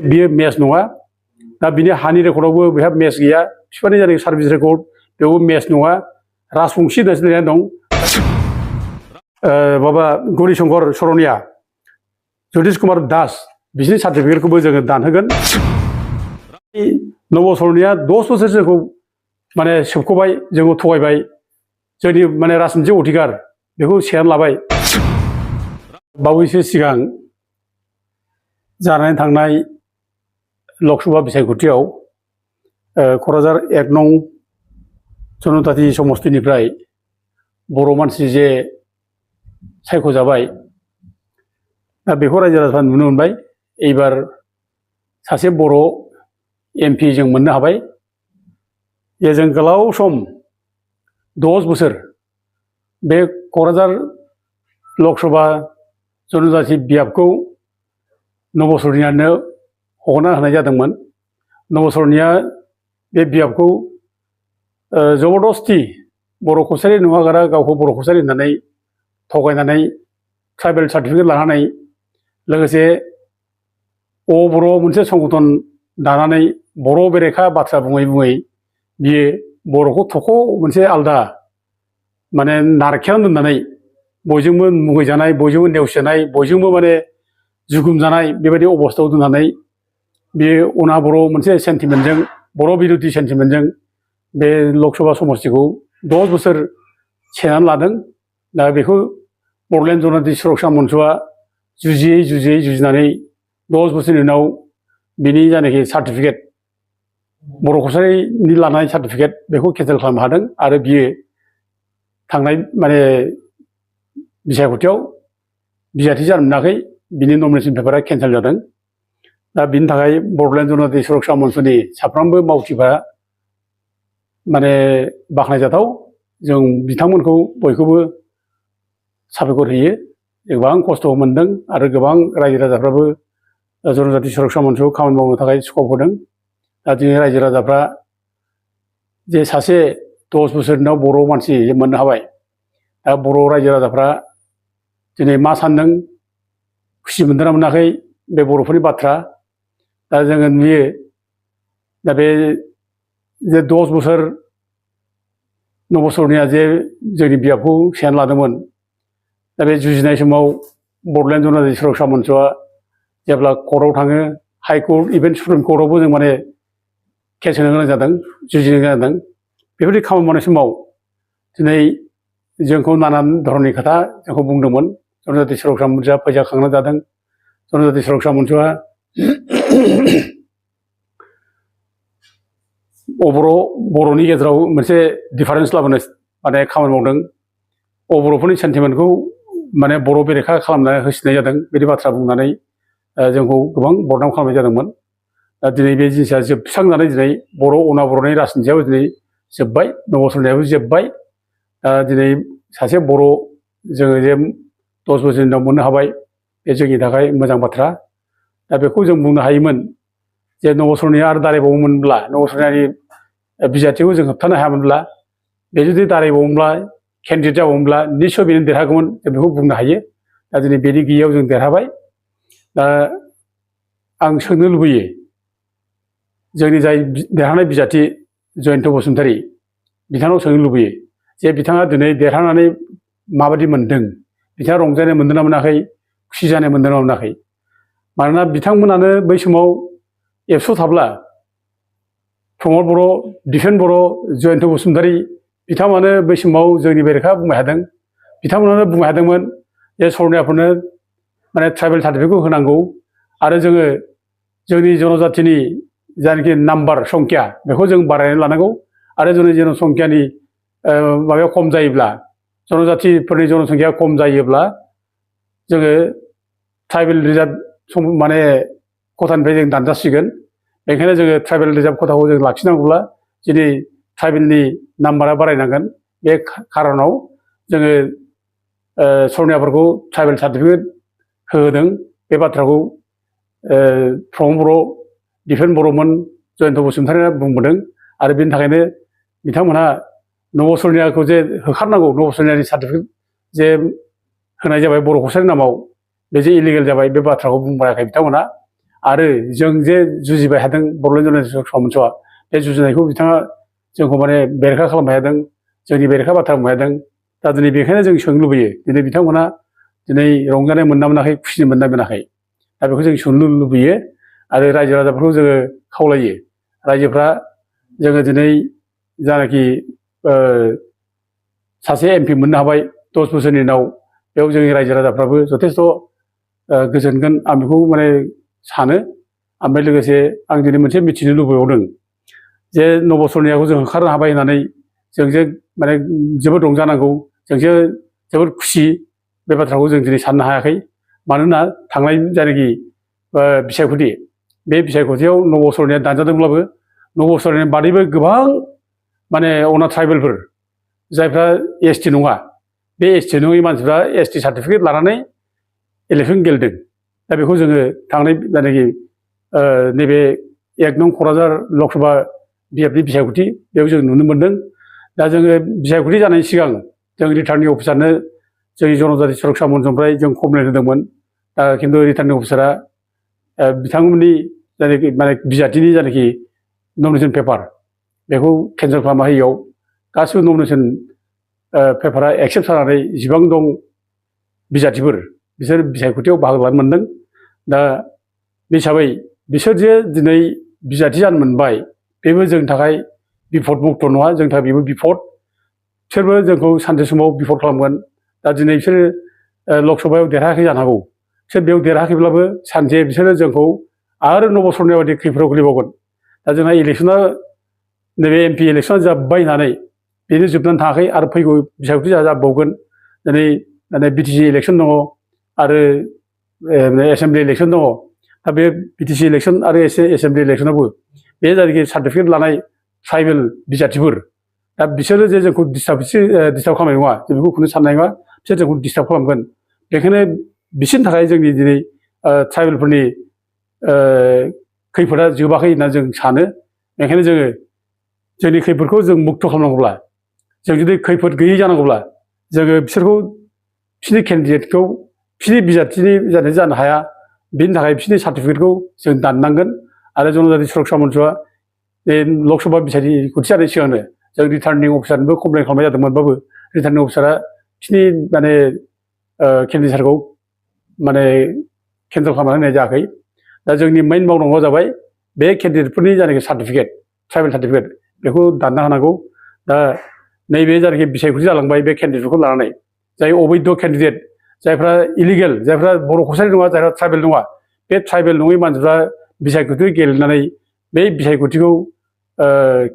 बियो मेच नङा दा बिनि हानि रेकर्डआवबो बेहा मेच गैया बिफानि जानाय सार्भिस रेकर्ड बेयावबो मेच नङा राजबंसि होननासो लिरनाय दं माबा गौरीशंकर सरनिया जतिश कुमार दास बिसोरनि सार्टिफिकेटखौबो जोङो दानहोगोन नब सरनिया 10 बोसोर जोंखौ माने सोबख'बाय जोंखौ थगायबाय जोंनि माने राजनिथि अधिकार बेखौ सेनानै लाबाय बावैसो सिगां जानानै थांनाय लकसभा बिसायख'थियाव क'क्राझार 1 नं जनजाति समस्तिनिफ्राय बर' मानसि जे सायख'जाबाय दा बेखौ रायजो राजाफ्रा नुनो मोनबाय एबार सासे बर' MP जों मोननो हाबाय जों गोलाव सम 10 बोसोर बे क'क्राझार लकसभा जनजाति बियाबखौ नब सरनियानो हगारना होनाय जादोंमोन नब सरनिया बे बियाबखौ जबरदस्ति बर' कसारि नङागारा गावखौ बर' कसारि होननानै थगायनानै ट्राइबेल सार्टिफिकेट लानानै लोगोसे बर' मोनसे संगठन दानानै बर' बेरेखा बाथ्रा बुङै बुङै बियो बर'खौ थख' मोनसे आलदा माने नारखेनानै दोननानै बयजोंबो मुगैजानाय बयजोंबो नेवसिजानाय बयजोंबो माने जुगुम जानाय बेबायदि अबस्थायाव दोननानै बेयो अना बर' मोनसे सेन्टिमेन्टजों बर' बिरुद्धि सेन्टिमेन्टजों बे लकसभा समस्तिखौ 10 बोसोर सेनानै लादों दा बेखौ बड'लेण्ड जनजाति सुरक्षा मन्चआ जुजिनानै 10 बोसोरनि उनाव बिनि जायनाखि सार्टिफिकेट बर' कसारिनि लानाय सार्टिफिकेट बेखौ केन्सेल खालामनो हादों आरो बियो थांनाय माने बिसायख'थियाव बिजाथि जानो मोनाखै बिनि नमिनेसन पेपारा केन्सेल जादों दा बिनि थाखाय बड'लेण्ड जनजाति सुरक्षा मन्चनि साफ्रोमबो मावथिफ्रा माने बाख्नायजाथाव जों बिथांमोनखौ बयखौबो साबायखर होयो गोबां खस्थ' मोनदों आरो गोबां रायजो राजाफ्राबो जनजाति सुरक्षा मन्चआव खामानि मावनो थाखाय स्कप होदों दा दिनै रायजो राजाफ्रा जे सासे 10 बोसोरनि उनाव बर' मानसि मोननो हाबाय दा बर' रायजो राजाफ्रा दिनै मा सानदों खुसि मोनदोंना मोनाखै बे बर'फोरनि बाथ्रा दा जोङो नुयो दा बे जे 10 बोसोर नब सरनिया जे जोंनि बियाबखौ सेनानै लादोंमोन दा बे जुजिनाय समाव बड'लेण्ड जनजाति सुरक्षा मन्चआ जेब्ला कर्टआव थाङो हाइकर्ट इभेन सुप्रिम कर्टआवबो जों माने केस होनो गोनां जादों जुजिनो गोनां जादों बेबायदि खामानि मावनाय समाव दिनै जोंखौ नानान धरननि खोथा जोंखौ बुंदोंमोन जनजाति सुरक्षा मन्चआ फैसा खांना जादों जनजाति सुरक्षा मन्चआ बर'नि गेजेराव मोनसे डिफारेन्स लाबोनो माने खामानि मावदों बर'फोरनि सेन्टिमेन्टखौ माने बर' बेरेखा खालामनानै होसिननाय जादों बिदि बाथ्रा बुंनानै जोंखौ गोबां बदनाम खालामनाय जादोंमोन दा दिनै बे जिनिसा जोबस्रांनानै दिनै बर' अना बर'नि राजनितियाबो दिनै जोब्बाय नब सरनियाबो जोब्बाय दा दिनै सासे बर' जोङो जे 10 बोसोरनि उनाव मोननो हाबाय बे जोंनि थाखाय मोजां बाथ्रा दा बेखौ जों बुंनो हायोमोन जे नब सरनिया आरो दारायबावोमोनब्ला नब सरनियानि बिजाथिखौ जों होबथानो हायामोनब्ला बे जुदि दारायबावोमोनब्ला केन्डिडेट जाबावोमोनब्ला निस्सय बेनो देरहागौमोन जों बेखौ बुंनो हायो दा दिनै बेनि गैयैयाव जों देरहाबाय दा आं सोंनो लुबैयो जोंनि जाय देरहानाय बिजाथि जयन्त बसुमतारी बिथांनाव सोंनो लुबैयो जे बिथाङा दिनै देरहानानै माबायदि मोनदों बिथाङा रंजानाय मोनदोंना मोनाखै खुसि जानाय मोनदोंना मोनाखै मानोना बिथांमोनानो बै समाव एबसु थाब्ला प्रमद बर' दिपेन बर' जयन्त बसुमतारी बिथांमोनानो बै समाव जोंनि बेरेखा बुंनो हादों बिथांमोनानो बुंनो हादोंमोन जे सरनियाफोरनो माने ट्राइबेल सार्टिफिकेटखौ होनांगौ आरो जोङो जोंनि जनजातिनि जायनाखि नाम्बार संख्या बेखौ जों बारायनानै लानांगौ आरो जोंनि जनसंख्यानि माबायाव खम जायोब्ला जनजातिफोरनि जनसंख्या खम जायोब्ला जोङो ट्राइबेल रिजार्भ माने खथानिफ्राय जों दानजासिगोन बेनिखायनो जोङो ट्राइबेल रिजार्भ खथाखौ जों लाखिनांगौब्ला दिनै ट्राइबेलनि नाम्बारा बारायनांगोन बे खारनाव जोङो सरनियाफोरखौ ट्राइबेल सार्टिफिकेट होदों बे बाथ्राखौ प्रमद बर' दिपेन बर'मोन जयन्त बसुमतारीया बुंबोदों आरो बेनि थाखायनो बिथांमोनहा नब सरनियाखौ जे होखारनांगौ नब सरनियानि सार्टिफिकेट जे होनाय जाबाय बर' कसारिनि नामाव बे जे इलिगेल जाबाय बे बाथ्राखौ बुंबायाखै बिथांमोना आरो जों जे जुजिबाय थादों बड'लेण्ड जनजाति समान बे जुजिनायखौ बिथाङा जोंखौ माने बेरेखा खालामबाय थादों, जोंनि बेरेखा बाथ्रा बुंबाय थादों। दा दिनै बेखायनो जों सोंनो लुबैयो, दिनै बिथांमोना दिनै रंजानाय मोनना मोनाखै, खुसि मोनना मोनाखै। दा बेखौ जों सोंनो लुबैयो आरो रायजो राजाफोरखौ जोङो खावलायो। रायजोफ्रा जोङो दिनै जानाखि सासे एमपि मोननो हाबाय 10 बोसोरनि उनाव, बेयाव जोंनि रायजो राजाफ्राबो जथेस्थ' गोजोनगोन आं बेखौ माने सानो। ओमफ्राय लोगोसे आं दिनै मोनसे मिथिनो लुबैबावदों जे नबसरनियाखौ जों होखारनो हाबाय होननानै जों जे माने जोबोद रंजानांगौ, जोंसो जोबोद खुसि, बे बाथ्राखौ जों दिनै साननो हायाखै। मानोना थांनाय जायनाखि बिसायख'थि, बे बिसायख'थियाव नबसरनिया दानजादोंब्लाबो नबसरनि बादैबो गोबां माने अनाथ ट्राइबेलफोर जायफ्रा एसटि नङा, बे एसटि नङि मानसिफ्रा एसटि सार्टिफिकेट लानानै इलेक्सन गेलेदों। दा बेखौ जोङो थांनाय जायनाखि नैबे 1 नं क'क्राझार लकसभा बिएफनि बिसायख'थि, बेयाव जों नुनो मोन्दों। दा जोङो बिसायख'थि जानायनि सिगां जों रिटार्निं अफिसारनो जोंनि जनजाति सुरक्षा मन्चनिफ्राय जों कमप्लेन होदोंमोन। दा खिन्थु रिटार्निं अफिसारा बिथांमोननि जायनाखि माने बिजाथिनि जायनाखि नमिनेसन पेपार, बेखौ केन्सेल खालामना होयैयाव गासिबो नमिनेसन पेपारा एक्सेप्ट जानानै जेसेबां दं बिजाथिफोर, बिसोर बिसायख'थियाव बाहागो लानो मोन्दों। दा बे हिसाबै बिसोर जे दिनै बिजाथि जानो मोनबाय, बेबो जोंनि थाखाय बिपद मुक्त नङा, जोंनि थाखाय बेबो बिपद। बिसोरबो जोंखौ सानसे समाव बिपद खालामगोन। दा दिनै बिसोरो लकसभायाव देरहायाखै जानो हागौ, बिसोर बेयाव देरहायाखैब्लाबो सानसे बिसोरो जोंखौ आरो नबसरनाय बायदि खैफोदाव गोग्लैबावगोन। दा जोंहा इलेक्सना नैबे एमपि इलेक्सना जोब्बाय होननानै बेनो जोबनानै थाङाखै, आरो फैगौ बिसायख'थि जाबावगोन। दिनै माने बिटिसि इलेक्सन दङ आरो एसेमब्लि इलेक्सन दङ। दा बे बिटिसि इलेक्सन आरो एसेमब्लि इलेक्सनावबो बे जायनाखि सार्टिफिकेट लानाय ट्राइबेल बिजाथिफोर, दा बिसोरो जे जोंखौ डिस्टार्ब खालामनाय नङा, जों बेखौ खुनु साननाय नङा, बिसोर जोंखौ डिस्टार्ब खालामगोन। बेखायनो बिसोरनि थाखाय जोंनि दिनै ट्राइबेलफोरनि खैफोदा जोबाखै होनना जों सानो। बेखायनो जोङो जोंनि खैफोदखौ जों मुक्त खालामनांगौब्ला, जों जुदि खैफोद गैयै जानांगौब्ला, जोङो बिसोरखौ बिसोरनि केन्डिडेटखौ बिसोरनि बिजाथिनि जानो हाया, बिनि थाखाय बिसोरनि सार्टिफिकेटखौ जों दाननांगोन। आरो जनजाति सुरक्षा मन्चआ बे लकसभा बिसायख'थि जानायनि सिगांनो जों रिटार्निं अफिसारनोबो कमप्लेन खालामनाय जादोंमोनबाबो रिटार्निं अफिसारा बिसोरनि माने केन्डिडेटखौ माने केन्सेल खालामना होनाय जायाखै। दा जोंनि मेइन मावनांगौआ जाबाय बे केन्डिडेटफोरनि जायनाखि सार्टिफिकेट, ट्राइबेल सार्टिफिकेट, बेखौ दानना होनांगौ। दा नैबे जायनाखि बिसायख'थि जालांबाय बे केन्डिडेटखौ लानानै, जाय अबैध केन्डिडेट, जायफ्रा इलिगेल, जायफ्रा बर' कसारि नङा, जायफ्रा ट्राइबेल नङा, बे ट्राइबेल नङै मानसिफ्रा बिसायख'थि गेलेनानै बे बिसायख'थिखौ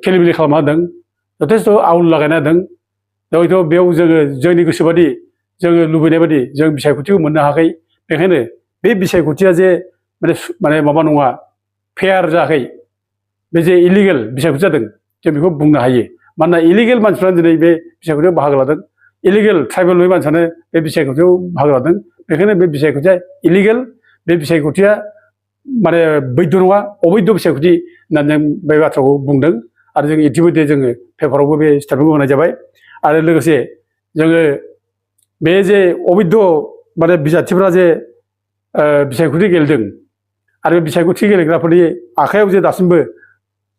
खेलिमेलि खालामना होदों, जथेस्थ' आउल लागायना होदों। दा हयथ' बेयाव जोङो जोंनि गोसोबादि, जोङो लुबैनाय बादि जों बिसायख'थिखौ मोननो हायाखै। बेखायनो बे बिसायख'थिया जे माने माबा नङा, फेयार जायाखै, बे जे इलिगेल बिसायख'थि जादों, जों बेखौ बुंनो हायो। मानोना इलिगेल मानसिफ्रानो दिनै बे बिसायख'थियाव बाहागो लादों, इलिगेल ट्राइबेल नङै मानसियानो बे बिसायख'थियाव बाहागो लादों। बेखायनो बे बिसायख'थिया इलिगेल, बे बिसायख'थिया माने बैध नङा, अबैध बिसायख'थि होननानै जों बे बाथ्राखौ बुंदों। आरो जों इतिमध्य जोङो पेपारावबो बे स्टेटमेन्टखौ होनाय जाबाय। आरो लोगोसे जोङो बे जे अबैध माने बिजाथिफ्रा जे बिसायख'थि गेलेदों, आरो बे बिसायख'थि गेलेग्राफोरनि आखायाव जे दासिमबो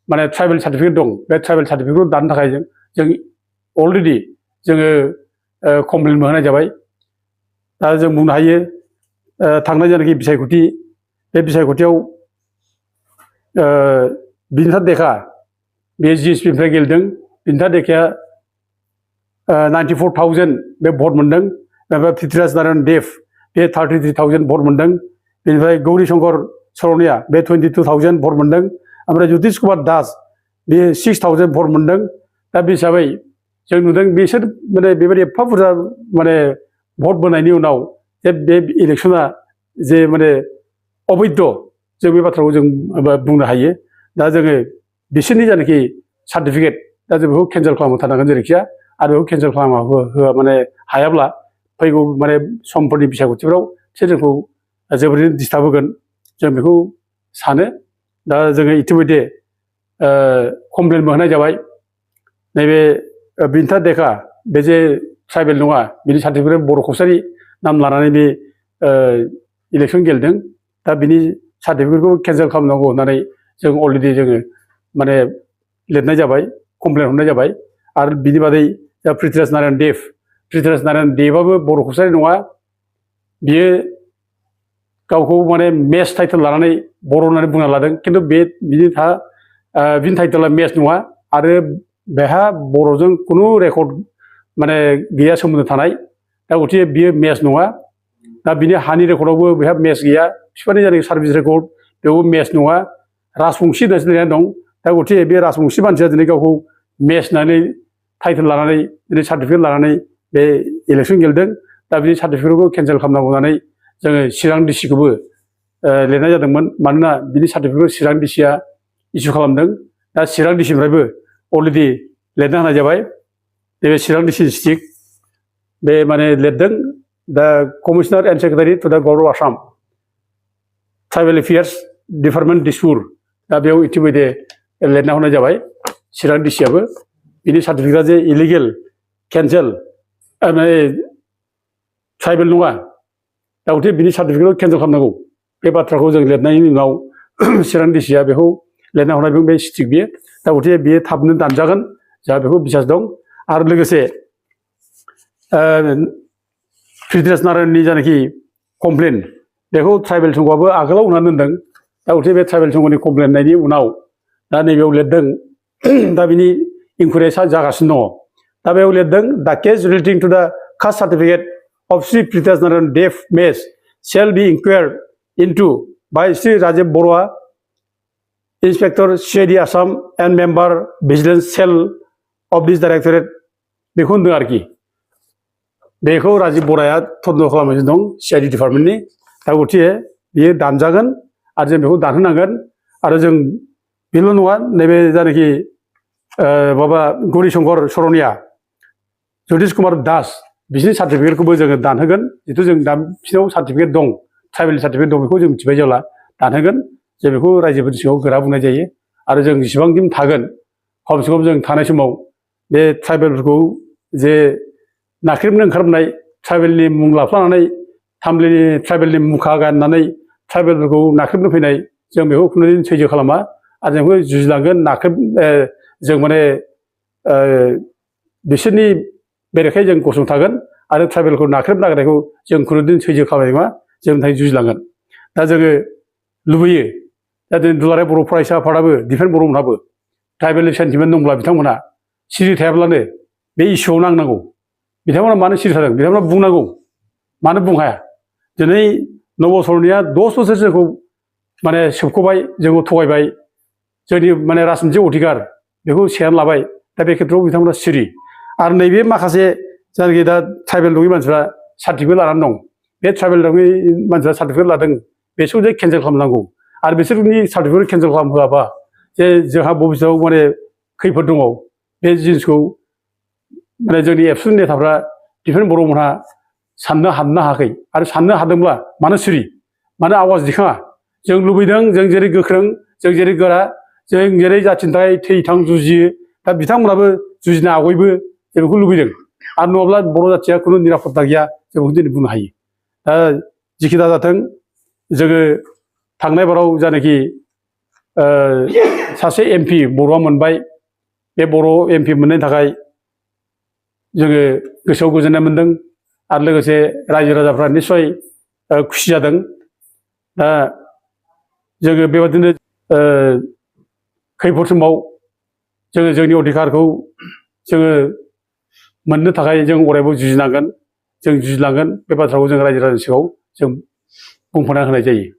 माने ट्राइबेल सार्टिफिकेट दं, बे ट्राइबेल सार्टिफिकेटखौ दानो थाखाय जों अलरेडि जोङो कमप्लेनबो होनाय जाबाय। दा जों बुंनो हायो थांनाय जायनाखि बिसायख'थि, बे बिसायख'थियाव बिनिता देखा, बे जिएसपिनिफ्राय गेलेदों। बिनिता देखाया 94,000 बे भट मोन्दों। बेनिफ्राय पृथ्वीराज नारायण देव, बे 33,000 भट मोन्दों। बेनिफ्राय गौरी शंकर सरनिया, बे 22,000 भट मोन्दों। ओमफ्राय ज्योतिष कुमार दास, बे 6,000 भट मोन्दों। दा बे हिसाबै जों नुदों बिसोर माने बेबायदि एफा बुरजा माने भट बोनायनि उनाव जे बे इलेक्सना जे माने अबैध, जों बे बाथ्राखौ जों बुंनो हायो। दा जोङो बिसोरनि जायनाखि सार्टिफिकेट, दा जों बेखौ केन्सेल खालामथारनांगोन जेरैखिया। आरो बेखौ केन्सेल खालामा होआ माने हायाब्ला फैगौ माने समफोरनि बिसायख'थिफ्राव बिसोर जोंखौ जोबोरैनो डिस्टार्ब होगोन, जों बेखौ सानो। दा जोङो इतिमध्य कमप्लेनबो होनाय जाबाय। नैबे बिनिता देखा, बे जे ट्राइबेल नङा, बिनि सार्टिफिकेट बर' कसारि नाम लानानै बे इलेक्सन गेलेदों। दा बिनि सार्टिफिकेटखौ केन्सेल खालामनांगौ होननानै जों अलरेडि जोङो माने लिरनाय जाबाय, कमप्लेन हरनाय जाबाय। आरो बिनि बादै दा पृथ्वीराज नारायण देबआबो बर' कसारि नङा। बियो गावखौ माने मेस टाइटेल लानानै बर' होननानै बुंना लादों, खिन्थु बिनि टाइटेला मेस नङा आरो बेहा बर'जों खुनु रेकर्ड माने गैया, सोमोन्दो थानाय। दा गतिके बियो मेस नङा। दा बिनि हानि रेकर्डआवबो बेहा मेस गैया, बिफानि जायनाखि सार्भिस रेकर्ड बेयावबो मेस नङा। राजबंसि होननासो लिरनाय दं। दा गतिके बे राजबंसि मानसिया दिनै गावखौ मेस होननानै टाइटेल लानानै दिनै सार्टिफिकेट लानानै बे इलेक्सन गेलेदों। दा बिनि सार्टिफिकेटखौ केन्सेल खालामनांगौ होननानै जोङो चिरां डिसिखौबो लिरनाय जादोंमोन। मानोना बिनि सार्टिफिकेटखौ चिरां डिसिया इसु खालामदों। दा चिरां डिसिनिफ्रायबो अलरेडि लिरना होनाय जाबाय। बे चिरां डिसि डिस्ट्रिक्ट बे माने लिरदों, दा कमिशनार एन्ड सेक्रेटारि टु दा government of Assam tribal affairs department Dispur, दा बेयाव इतिमयधे लिरना हरनाय जाबाय चिरां डिसियाबो। बिनि सार्टिफिकेटआ जे इलिगेल, केन्सेल माने ट्राइबेल नङा। दा गतिके बिनि सार्टिफिकेटखौ केन्सेल खालामनांगौ, बे बाथ्राखौ जों लिरनायनि उनाव चिरां डिसिया बेखौ लिरना हरनाय बे स्ट्रिक्ट बियो। दा गतिके बियो थाबनो दानजागोन, जोंहा बेखौ बिसास दं। आरो लोगोसे पृथ्वीराज नारायणनि जायनाखि कमप्लेन, बेखौ ट्राइबेल संघआबो आगोलाव होनानै दोनदों। दा गतिके बे ट्राइबेल संघनि कमप्लेन होनायनि उनाव दा नैबेयाव लिरदों, दा बिनि इनकुवेरिया जागासिनो दङ। दा बेयाव लिरदों, the case relating to the caste certificate of Sri Prithviraj Narayan Dev Mess shall be inquired into by Sri Rajiv Borua, Inspector CID Assam and member Vigilance Cell of this Directorate। बेखौ होनदों आरोखि। बेखौ राजिब बराया तदन्त खालामगासिनो दं CID डिपार्टमेन्टनि। दा गतिके बियो दानजागोन आरो जों बेखौ दानहोनांगोन। आरो जों बेल' नङा, नैबे जायनाखि माबा गौरीशंकर सरनिया, जतिश कुमार दास, बिसोरनि सार्टिफिकेटखौबो जोङो दानहोगोन। जिथु जों दा बिसोरनाव सार्टिफिकेट दं, ट्राइबेल सार्टिफिकेट दं, बेखौ जों मिथिबाय जेब्ला दानहोगोन। जों बेखौ रायजोफोरनि सिगाङाव गोरा बुंनाय जायो। आरो जों जेसेबांसिम थागोन, खमसे खम जों थानाय समाव बे ट्राइबेलफोरखौ जे नाख्रेबनो ओंखारबोनाय, ट्राइबेलनि मुं लाफ्लानानै ट्राइबेलनि मुखा गाननानै ट्राइबेलफोरखौ नाख्रेबनो फैनाय, जों बेखौ खुनुदिन सैज्य खालामा। आरो जों बेखौ जुजिलांगोन। जों माने बिसोरनि बेरेखायै जों गसंथागोन आरो ट्राइबेलखौ नाख्रेब नागिरनायखौ जों खुनुदिन सैज्य खालामनाय नङा। जों थाखाय जुजिलांगोन। दा जोङो लुबैयो, दा दिनै दुलाराय बर' फरायसा आफादाबो, दिफेन बर'मोनहाबो ट्राइबेल सेन्टिमेन्ट दंब्ला बिथांमोनहा सिरि थायाब्लानो बे इस्युआव नांनांगौ। बिथांमोना मानो सिरि थादों? बिथांमोना बुंनांगौ, मानो बुंनो हाया? दिनै नब सरनिया 10 बोसोर जोंखौ माने सोबख'बाय, जोंखौ थगायबाय, जोंनि माने राजनितिक अधिकार बेखौ सेनानै लाबाय। दा बे खेत्रआव बिथांमोना सिरि। आरो नैबे माखासे जायनाखि दा ट्राइबेल नङि मानसिफ्रा सार्टिफिकेट लानानै दं, बे ट्राइबेल नङि मानसिफ्रा सार्टिफिकेट लादों, बेसोरखौ जे केन्सेल खालामनांगौ। आरो बिसोरनि सार्टिफिकेट केन्सेल खालामहोआबा जे जोंहा भबिष्यतआव माने खैफोद दङ, बे जिनिसखौ माने जोंनि एबसुनि नेताफ्रा दिफेन बर'मोनहा साननो हानो हायाखै। आरो साननो हादोंब्ला मानो सिरि, मानो आवाज दिखाङा? जों लुबैदों, जों जेरै गोख्रों, जों जेरै गोरा, जों जेरै जाथिनि थाखाय थै-थां जुजियो, दा बिथांमोनाबो जुजिनो आवगायबो जों बेखौ लुबैदों। आरो नङाब्ला बर' जाथिया खुनु निरापत्ता गैया, जों बेखौ दिनै बुंनो हायो। दा जिखि दाजाथों, जोङो थांनाय बाराव जायनाखि सासे MP बर'आ मोनबाय, बे बर' MP मोननायनि थाखाय जोङो गोसोआव गोजोननाय मोनदों। आरो लोगोसे रायजो राजाफ्रा निस्सय खुसि जादों। दा जोङो बेबादिनो खैफोद समाव जोङो जोंनि अधिकारखौ जोङो मोननो थाखाय जों अरायबो जुजिनांगोन, जों जुजिलांगोन। बे बाथ्राखौ जों रायजो राजानि सिगाङाव जों बुंफोरना होनाय जायो।